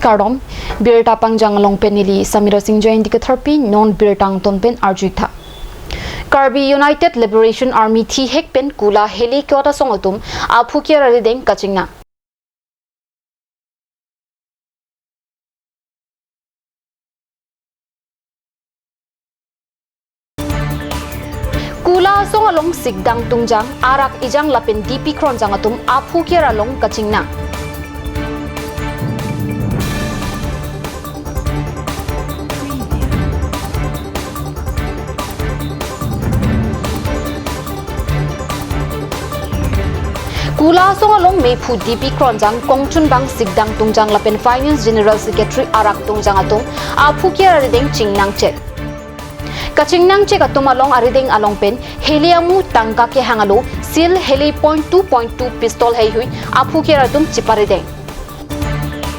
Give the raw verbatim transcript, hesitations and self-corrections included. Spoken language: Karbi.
Kardom, birta pangjang along pen neli Samira Singh Jain dikit therpi, non birta angton pen arju-ik tha. Karbi United Liberation Army thihek pen Kula Heli Kyot asong atum aphu kiar arideng kachingnang. Kula asong along sikdang tungjang, arak ejang lapen dipi kronjang atum aphu kiar along kachingnang. Kula asong along mephu dipi kronjang, kongchunbang sikdang tungjang lapen Finance General Secretary arak tungjang atum aphu kiar arideng chingnangchek. Kachingnangchek atum along arideng along pen heli amu tangka kehang alo, sil heli point two point two pistol heihui aphu kiar atum chiparideng.